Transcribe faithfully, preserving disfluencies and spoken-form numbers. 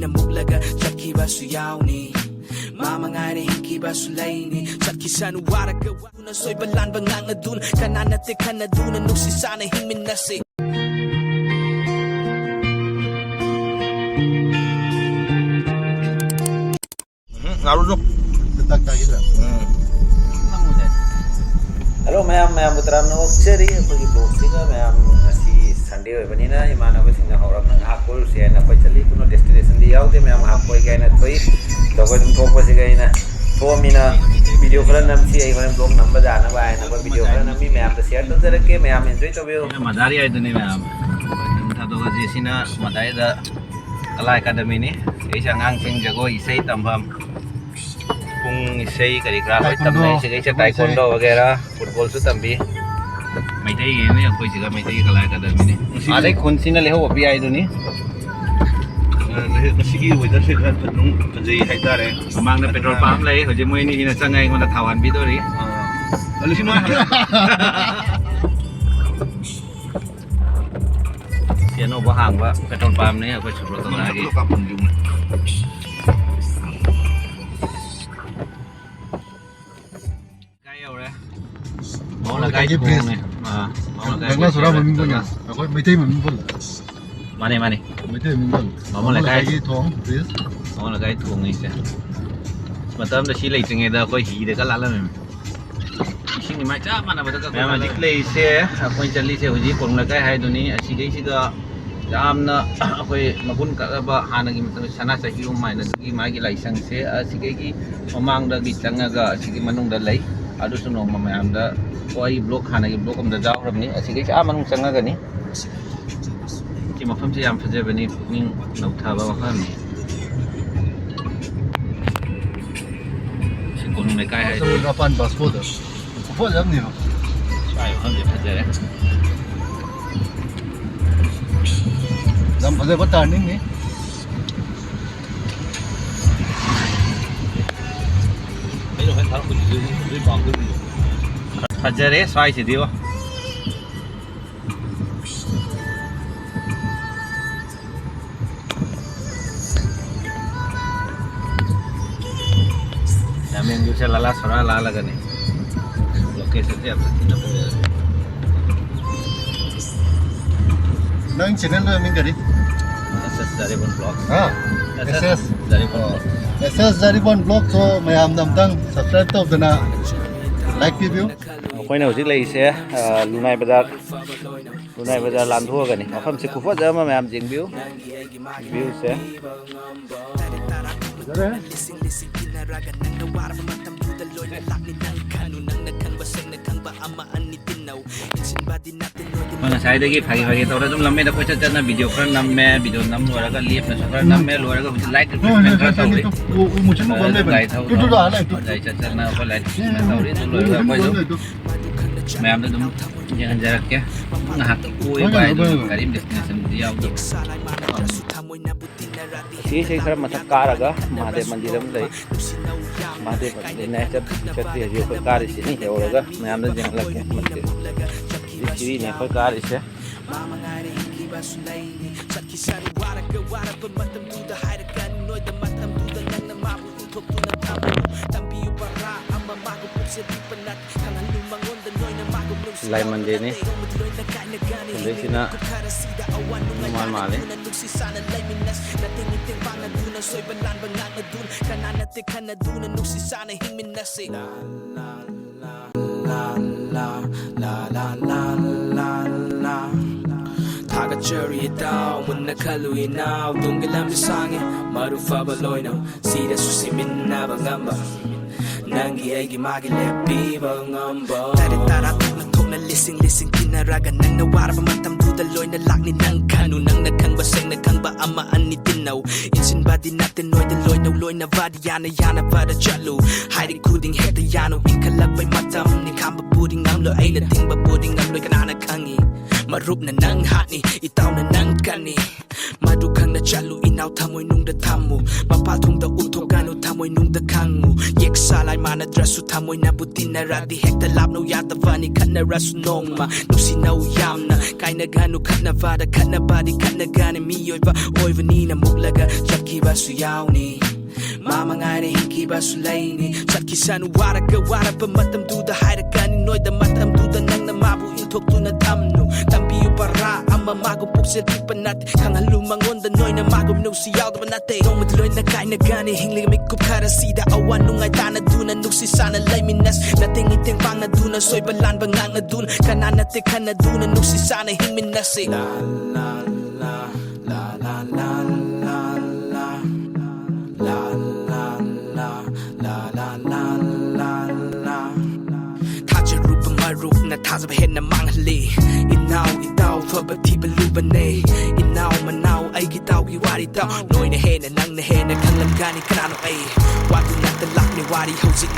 ꯅ ꯃꯨꯛꯂꯒ ꯆꯠꯈꯤꯕꯁꯨ ꯌꯥꯎꯅꯤ꯫ ꯃꯥ ꯃꯉꯥꯏꯔꯦ ꯍꯤꯡꯈꯤꯕꯁꯨ ꯂꯩꯅꯤ꯫ ꯆꯠꯈꯤꯁꯅꯨ ꯋꯥꯔꯒ ꯋꯥꯗꯨꯅ, ꯁꯣꯏꯕ ꯂꯥꯟꯕ ꯉꯥꯡꯅꯗꯨꯅ, ꯀꯅꯥ ꯅꯠꯇꯦ ꯈꯟꯅꯗꯨꯅ, ꯅꯨꯡꯁꯤ ꯆꯥꯅ ꯍꯤꯡꯃꯤꯟꯅꯁꯤ꯫ ꯎꯝ, ꯉꯥꯔꯨꯁꯨ꯫ ꯇꯛ ꯇꯥꯈꯤꯗ꯭ꯔꯥ? ꯎꯝ꯫ ꯍꯜꯂꯣ ꯃꯌꯥꯝ, ꯃꯌꯥꯝꯕꯨ ꯇꯔꯥꯝꯅ ꯑꯣꯛꯆꯔꯤ꯫ ꯑꯩꯈꯣꯏꯒꯤ vlogꯁꯤꯒ ꯃꯌꯥꯝ ꯉꯁꯤ Sunday ꯑꯣꯏꯕꯅꯤꯅ ꯏꯃꯥꯟꯅꯕꯁꯤꯡꯅ ꯍꯧꯔꯞꯅ ꯉꯥꯏꯍꯥꯛ ꯀꯣꯏꯔꯨꯁꯦ ꯍꯥꯏꯅ ꯑꯩꯈꯣꯏ ꯆꯠꯂꯤ꯫ ꯀꯩꯅꯣ destinationꯗꯤ ꯌꯥꯎꯗꯦ, ꯃꯌꯥꯝ ꯉꯥꯏꯍꯥꯛ ꯀꯣꯏꯒꯦ ꯍꯥꯏꯅ ꯊꯣꯛꯏ꯫ ꯑꯗꯣ ꯑꯩꯈꯣꯏ ꯑꯗꯨꯝ ꯊꯣꯛꯄꯁꯤꯒ ꯑꯩꯅ ꯊꯣꯛꯑꯃꯤꯅ video ꯈꯔ ꯅꯝꯁꯤ, ꯑꯩ ꯍꯣꯔꯦꯟ vlog ꯅꯝꯕꯗ ꯌꯥꯅꯕ ꯍꯥꯏꯅ ꯑꯩꯈꯣꯏ video ꯈꯔ ꯅꯝꯃꯤ, ꯃꯌꯥꯝꯗ share ꯇꯧꯖꯔꯛꯀꯦ, ꯃꯌꯥꯝ enjoy ꯇꯧꯕꯤꯌꯨ꯫ ꯃꯗꯥꯔꯤ ꯍꯥꯏꯗꯨꯅꯤ ꯃꯌꯥꯝ꯫ ꯑꯗꯨꯝ ꯊꯥꯗꯣꯛꯑꯁꯤ꯫ ꯁꯤꯅ ꯃꯗꯥꯏꯗ ꯀꯂꯥ ꯑꯦꯀꯥꯗꯃꯤꯅꯤ꯫ ꯑꯩꯁꯦ ꯑꯉꯥꯡꯁꯤꯡ ꯖꯒꯣꯏ ꯏꯁꯩ ꯇꯝꯐꯝ, ꯄꯨꯡ ꯏꯁꯩ ꯀꯔꯤ ꯀꯔꯥ ꯂꯣꯏ ꯇꯝꯅꯩ꯫ ꯁꯤꯗꯩꯁꯤꯗ taekwondo ꯋꯥꯒꯦꯔꯥ, footballꯁꯨ ꯇꯝꯕꯤ꯫ ꯃꯩꯇꯩꯒꯤꯅꯦ ꯑꯩꯈꯣꯏꯁꯤꯒ, ꯃꯩꯇꯩꯒꯤ ꯀꯂꯥ ꯑꯦꯀꯥꯗꯃꯤꯅꯦ꯫ ꯑꯗꯩ ꯈꯨꯟꯁꯤꯅ ꯂꯩꯍꯧꯕ ꯄꯤ ꯍꯥꯏꯗꯨꯅꯤ꯫ ꯉꯁꯤꯒꯤ weatherꯁꯦ ꯈꯔ ꯑꯗꯨꯝ ꯐꯖꯩ ꯍꯥꯏꯇꯥꯔꯦ꯫ ꯃꯃꯥꯡꯗ petrol pump ꯂꯩ, ꯍꯧꯖꯤꯛ ꯃꯣꯏ ꯑꯅꯤꯁꯤꯅ ꯆꯪꯉꯒ ꯑꯩꯉꯣꯟꯗ ꯊꯥꯎ ꯍꯥꯟꯕꯤꯗꯣꯔꯤ꯫ ꯑꯥ꯫ ꯂꯤꯁꯤꯡ ꯃꯉꯥ꯫ ꯁꯤ ꯑꯅꯧꯕ ꯍꯥꯡꯕ petrol pumpꯅꯤ ꯑꯩꯈꯣꯏ ꯁꯨꯕ꯭ꯔꯇꯣꯂꯥꯒꯤ꯫ ꯂꯩꯀꯥꯏ ꯌꯧꯔꯦ꯫ ꯃꯥꯎ ꯂꯩꯀꯥꯏ ꯂꯩꯀꯥꯏꯒꯤ ꯊꯣꯡꯅꯦ꯫ ꯑꯥ, ꯃꯥꯎ ꯂꯩꯀꯥꯏ ꯀꯪꯂꯥ ꯁꯣꯔꯥ ꯃꯃꯤꯡ ꯌꯧꯔꯦ꯫ ꯄꯜꯂꯦ꯫ ꯑꯩꯈꯣꯏ ꯃꯩꯇꯩ ꯃꯃꯤꯡ ꯄꯜꯂꯦ꯫ ꯃꯥꯅꯦ, ꯃꯥꯅꯦ꯫ ꯃꯩꯇꯩ ꯃꯃꯤꯡ ꯄꯜꯂꯦ꯫ ꯃꯥꯎ ꯃꯥꯎ ꯂꯩꯀꯥꯏ꯫ ꯂꯩꯀꯥꯏꯒꯤ ꯊꯣꯡ, please꯫ ꯃꯥꯎ ꯂꯩꯀꯥꯏ ꯊꯣꯡꯅꯦ ꯁꯦ꯫ ꯃꯇꯝꯗ ꯁꯤ ꯂꯩꯇ꯭ꯔꯤꯉꯩꯗ ꯑꯩꯈꯣꯏ ꯍꯤꯗꯒ ꯂꯥꯜꯂꯝꯃꯤꯅꯦ꯫ ꯏꯁꯤꯡ ꯏꯃꯥꯏ ꯆꯞ ꯃꯥꯟꯅꯕꯗꯒ ꯃꯌꯥꯝ ꯍꯧꯖꯤꯛ ꯂꯩꯔꯤꯁꯦ, ꯑꯩꯈꯣꯏ ꯆꯠꯂꯤꯁꯦ ꯍꯧꯖꯤꯛ ꯀꯣꯅꯨꯡ ꯂꯩꯀꯥꯏ ꯍꯥꯏꯗꯨꯅꯤ꯫ ꯑꯁꯤꯗꯩꯁꯤꯗ ꯌꯥꯝꯅ ꯑꯩꯈꯣꯏ ꯃꯒꯨꯟ ꯀꯛꯂꯕ ꯍꯥꯟꯅꯒꯤ ꯃꯇꯝꯗ ꯁꯅꯥ ꯆꯍꯤ ꯑꯍꯨꯝ ꯍꯥꯏꯅ ꯑꯗꯨꯒꯤ ꯃꯥꯒꯤ ꯂꯥꯏꯁꯪꯁꯦ ꯑꯁꯤꯗꯒꯤ ꯃꯃꯥꯡꯗꯒꯤ ꯆꯪꯉꯒ ꯑꯁꯤꯒꯤ ꯃꯅꯨꯡꯗ ꯂꯩ꯫ ꯑꯗꯨꯁꯨ ꯅꯣꯡꯃ ꯃꯌꯥꯝꯗ, ꯑꯣ, ꯑꯩ vlog, ꯍꯥꯟꯅꯒꯤ vlog ꯑꯃꯗ ꯌꯥꯎꯈ꯭ꯔꯕꯅꯤ꯫ ꯑꯁꯤꯗꯩꯁꯤ ꯑꯥ ꯃꯅꯨꯡ ꯆꯪꯉꯒꯅꯤ꯫ ꯁꯤ ꯃꯐꯝꯁꯦ ꯌꯥꯝ ꯐꯖꯕꯅꯤ, ꯄꯨꯛꯅꯤꯡ ꯅꯧꯊꯕ ꯃꯐꯝꯅꯤ꯫ ꯁꯤ ꯀꯣꯅꯨꯡ ꯂꯩꯀꯥꯏ ꯍꯥꯏꯁꯦ꯫ ꯃꯄꯥꯟ ꯕꯥꯁꯀꯣꯗ ꯈꯨꯐꯖ ꯑꯃꯅꯦꯕ꯫ ꯁ꯭ꯋꯥꯏ ꯃꯐꯝꯁꯦ ꯐꯖꯔꯦ꯫ ꯌꯥꯝ ꯐꯖꯕ turningꯅꯤ꯫ ꯑꯩꯅ ꯍꯣꯔꯦꯟ ꯊꯥꯔꯛꯄꯗꯨꯗꯤ ꯑꯗꯨꯝ ꯄꯥꯝꯗꯣꯏꯅꯦ꯫ ꯐꯖꯔꯦ ꯁ꯭ꯋꯥꯏꯁꯤꯗꯤꯕꯣ꯫ ꯌꯨꯁꯦ ꯂꯥꯂꯥ ꯁꯣꯔꯥ ꯂꯥꯜꯂꯒꯅꯤ꯫ ꯂꯣꯀꯦꯁꯟꯁꯦ ꯌꯥꯝ ꯊꯤꯅ ꯐꯖꯩ꯫ ꯅꯪ ꯆꯦꯅꯦꯜꯗꯣ ꯃꯤꯡ ꯀꯔꯤ? ꯑꯦꯁ ꯑꯦꯁ ꯖꯥꯔꯤꯕꯣꯟ ꯕ꯭ꯂꯣꯒ꯫ ꯍꯥ? ꯑꯦꯁ ꯑꯦꯁ ꯑꯦꯁ ꯖꯥꯔꯤꯕꯣꯟ ꯑꯣ꯫ ꯕ꯭ꯂꯣꯒ꯫ ꯑꯦꯁ ꯑꯦꯁ ꯖꯥꯔꯤꯕꯣꯟ ꯕ꯭ꯂꯣꯒꯁꯨ ꯃꯌꯥꯝꯅ ꯑꯝꯇꯪ ꯁꯕꯁꯀ꯭ꯔꯥꯏꯕ ꯇꯧꯗꯅ ꯂꯥꯏꯛ ꯄꯤꯕꯤꯌꯨ꯫ ꯑꯩꯈꯣꯏꯅ ꯍꯧꯖꯤꯛ ꯂꯩꯔꯤꯁꯦ, ꯑ, ꯂꯨꯅꯥꯏ ꯕꯖꯥꯔ, ꯂꯨꯅꯥꯏ ꯕꯖꯥꯔ ꯂꯥꯟꯊꯣꯛꯑꯒꯅꯤ꯫ ꯃꯐꯝꯁꯦ ꯈꯨꯐꯖ ꯑꯃ, ꯃꯌꯥꯝ ꯌꯦꯡꯕꯤꯌꯨ꯫ ꯚ꯭ꯌꯨꯁꯦ꯫ ꯐꯖꯔꯦ꯫ ꯍꯣꯏ, ꯉꯁꯥꯏꯗꯒꯤ ꯐꯥꯒꯤ ꯐꯥꯒꯤ ꯇꯧꯔ ꯑꯗꯨꯝ ꯂꯝꯃꯦꯗ ꯀꯣꯏꯆꯠ ꯆꯠꯅ ꯚꯤꯗꯤꯑꯣ ꯈꯔ ꯅꯝꯃꯦ, ꯚꯤꯗꯤꯑꯣ ꯅꯝ ꯂꯣꯏꯔꯒ ꯂꯦꯞꯅꯁꯨ ꯈꯔ ꯅꯝꯃꯦ, ꯂꯣꯏꯔꯒ ꯍꯧꯖꯤꯛ ꯂꯥꯏꯠ ꯔꯤꯐ꯭ꯔꯦꯁꯃꯦꯟ ꯈꯔ ꯇꯧꯔꯤ꯫ ꯂꯣꯏꯔꯒ ꯒꯥꯔꯤ ꯊꯧꯔꯤ꯫ ꯒꯥꯔꯤ ꯆꯠ ꯆꯠꯅ ꯑꯩꯈꯣꯏ ꯂꯥꯏꯠ ꯔꯤꯐ꯭ꯔꯦꯁꯃꯦꯟ ꯇꯧꯔꯤ꯫ ꯑꯗꯨ ꯂꯣꯏꯔꯒ ꯑꯩꯈꯣꯏꯁꯨ ꯃꯌꯥꯝꯗ ꯑꯗꯨꯝ ꯌꯦꯡꯍꯟꯖꯔꯛꯀꯦ꯫ ꯉꯥꯏꯍꯥꯛꯀꯤ ꯀꯣꯏꯕ ꯍꯥꯏꯗꯨꯅ ꯒꯥꯔꯤ ꯗꯦꯁꯇꯤꯅꯦꯁꯟꯗꯤ ꯌꯥꯎꯗꯕ꯫ ꯑꯁꯤ ꯏꯁꯩ ꯈꯔ ꯃꯊꯛ ꯀꯥꯔꯒ ꯃꯍꯥꯗꯦꯕ ꯃꯟꯗꯤꯔ ꯑꯃ ꯂꯩ꯫ ꯃꯍꯥꯗꯦꯕ ꯃꯟꯗꯤꯔꯅꯦ꯫ ꯆꯠ-, ꯆꯠꯇ꯭ꯔꯤ ꯍꯧꯖꯤꯛ ꯑꯩꯈꯣꯏ ꯀꯥꯔꯤꯁꯤꯅꯤ꯫ ꯌꯧꯔꯒ ꯃꯌꯥꯝꯗ ꯌꯦꯡꯍꯜꯂꯛꯀꯦ꯫ ꯃꯟꯗꯤꯔ꯫ ꯁꯤ ꯁꯤꯔꯤꯅꯦ ꯑꯩꯈꯣꯏ ꯀꯥꯔꯤꯁꯦ꯫ ꯂꯥꯏ ꯃꯟꯗꯤꯔꯅꯤ꯫ ꯑꯗꯩꯁꯤꯅ ꯍꯅꯨꯃꯥꯟ ꯃꯥꯜꯂꯤ꯫ ꯊꯥꯒꯠꯆꯔꯤ ꯏꯇꯥꯎ, ꯃꯨꯟꯅ ꯈꯜꯂꯨ ꯏꯅꯥꯎ, ꯇꯨꯡꯒꯤ ꯂꯝꯕꯤ ꯁꯥꯡꯉꯤ, ꯃꯔꯨꯞ ꯐꯕ ꯂꯣꯏꯅ ꯁꯤꯔꯁꯨ ꯁꯤꯃꯤꯟꯅꯕ ꯉꯝꯕ, ꯅꯪꯒꯤ ꯑꯩꯒꯤ ꯃꯥꯒꯤ ꯂꯦꯞꯄꯤꯕ ꯉꯝꯕ꯫ ꯇꯔꯦꯠ ꯇꯔꯥ ꯊꯣꯛꯅ ꯊꯣꯛꯅ ꯂꯤꯁꯤꯡ ꯂꯤꯁꯤꯡ ꯇꯤꯟꯅꯔꯒ ꯅꯪꯅ ꯋꯥꯔꯕ ꯃꯇꯝꯗꯨꯗ ꯂꯣꯏꯅ ꯂꯥꯛꯅꯤ ꯅꯪ ꯈꯟꯅꯨ꯫ ꯅꯪꯅ ꯈꯪꯕ ꯁꯦꯡꯅ ꯈꯪꯕ ꯑꯃ ꯑꯅꯤ ꯇꯤꯟꯅꯧ꯫ ꯏꯟꯁꯤꯟꯕꯗꯤ ꯅꯠꯇꯦ ꯅꯣꯏꯗ ꯂꯣꯏꯅꯧ ꯂꯣꯏꯅꯕꯗꯤ ꯌꯥꯅ ꯌꯥꯅꯕꯗ ꯆꯠꯂꯨ꯫ ꯍꯥꯏꯔꯤ ꯈꯨꯗꯤꯡ ꯍꯦꯛꯇ ꯌꯥꯅꯨ ꯏꯟꯈꯠꯂꯛꯄꯩ ꯃꯇꯝꯅꯤ꯫ ꯈꯥꯝꯕꯕꯨꯗꯤ ꯉꯝꯂꯣꯏ ꯑꯩꯅ ꯊꯤꯡꯕꯕꯨꯗꯤ ꯉꯝꯂꯣꯏ ꯀꯅꯥꯅ ꯈꯪꯉꯤ꯫ ꯃꯔꯨꯞꯅ ꯅꯪ ꯍꯥꯠꯅꯤ ꯏꯇꯥꯎꯅ ꯅꯪ ꯀꯟꯅꯤ꯫ ꯃꯗꯨ ꯈꯪꯅ ꯆꯠꯂꯨ ꯏꯅꯥꯎ ꯊꯃꯣꯏꯅꯨꯡꯗ ꯊꯝꯃꯨ꯫ ꯃꯄꯥꯜ ꯊꯣꯡꯗ ꯎꯊꯣꯛꯀꯅꯨ ꯊꯃꯣꯏꯅꯨꯡꯗ ꯈꯪꯉꯨ꯫ ꯌꯦꯛ ꯁꯥ ꯂꯥꯏ ꯃꯥꯟꯅꯗ꯭ꯔꯁꯨ ꯊꯃꯣꯏꯅꯕꯨ ꯇꯤꯟꯅꯔꯗꯤ ꯍꯦꯛꯇ ꯂꯥꯞꯅꯧ ꯌꯥꯗꯕꯅꯤ ꯈꯠꯅꯔꯁꯨ ꯅꯣꯡꯃ꯫ ꯅꯨꯡꯁꯤꯅꯧ ꯌꯥꯝꯅ ꯀꯥꯏꯅꯒꯅꯨ ꯈꯠꯅꯕꯗ ꯈꯠꯅꯕꯗꯤ ꯈꯠꯅꯒꯅꯤ꯫ ꯃꯤꯑꯣꯏꯕ ꯑꯣꯏꯕꯅꯤꯅ ꯃꯨꯛꯂꯒ ꯆꯠꯈꯤꯕꯁꯨ ꯌꯥꯎꯅꯤ꯫ ꯃꯥ ꯃꯉꯥꯏꯔꯦ ꯍꯤꯡꯈꯤꯕꯁꯨ ꯂꯩꯅꯤ꯫ ꯆꯠꯈꯤꯁꯅꯨ ꯋꯥꯔꯒ ꯋꯥꯔꯕ ꯃꯇꯝꯗꯨꯗ ꯍꯥꯏꯔꯛꯀꯅꯤ ꯅꯣꯏꯗ ꯃꯇꯝꯗꯨꯗ ꯅꯪꯅ ꯃꯥꯕꯨ ꯏꯟꯊꯣꯛꯇꯨꯅ ꯊꯝꯅꯨ꯫ ꯇꯝꯕꯤꯌꯨ ꯄꯔꯥ ꯑꯃ ꯃꯥꯒꯨꯝ ꯄꯨꯛꯆꯦꯜ ꯄꯤꯛꯄ ꯅꯠꯇꯦ꯫ ꯈꯪꯍꯜꯂꯨ ꯃꯉꯣꯟꯗ ꯅꯣꯏꯅ ꯃꯥꯒꯨꯝ ꯅꯨꯡꯁꯤ ꯌꯥꯎꯗꯕ ꯅꯠꯇꯦ꯫ ꯅꯣꯡꯃꯗꯤ ꯂꯣꯏꯅ ꯀꯥꯏꯅꯒꯅꯤ ꯍꯤꯡꯂꯤꯕ ꯃꯤꯀꯨꯞ ꯈꯔꯁꯤꯗ ꯑꯋꯥ ꯅꯨꯡꯉꯥꯏ ꯇꯥꯟꯅꯗꯨꯅ ꯅꯨꯡꯁꯤ ꯆꯥꯟꯅ ꯂꯩꯃꯤꯟꯅꯁꯤ꯫ ꯅꯇꯦꯡ ꯏꯇꯦꯡ ꯄꯥꯡꯅꯗꯨꯅ ꯁꯣꯏꯕ ꯂꯥꯟꯕ ꯉꯥꯡꯅꯗꯨꯅ ꯀꯅꯥ ꯅꯠꯇꯦ ꯈꯟꯅꯗꯨꯅ ꯅꯨꯡꯁꯤ ꯆꯥꯟꯅ ꯍꯤꯡꯃꯤꯟꯅꯁꯤ꯫ ꯊꯥꯖꯔꯨꯕ ꯃꯔꯨꯞꯅ ꯊꯥꯖꯕ ꯍꯦꯟꯅ ꯃꯥꯡꯍꯜꯂꯤ꯫ ꯏꯅꯥꯎ ꯏꯇꯥꯎ ꯐꯕ ꯊꯤꯕ ꯂꯨꯕꯅꯦ꯫ ꯏꯅꯥꯎ ꯃꯅꯥꯎ ꯑꯩꯒꯤ ꯏꯇꯥꯎꯒꯤ ꯋꯥꯔꯤ ꯇꯥꯎ꯫ ꯅꯣꯏꯅ ꯍꯦꯟꯅ ꯅꯪꯅ ꯍꯦꯟꯅ ꯈꯪꯂꯝꯒꯅꯤ ꯀꯅꯥꯅꯣ ꯑꯩ꯫ ꯋꯥꯗꯨꯅꯇ ꯂꯥꯛꯂꯦ ꯋꯥꯔꯤ ꯍꯧꯖꯤꯛ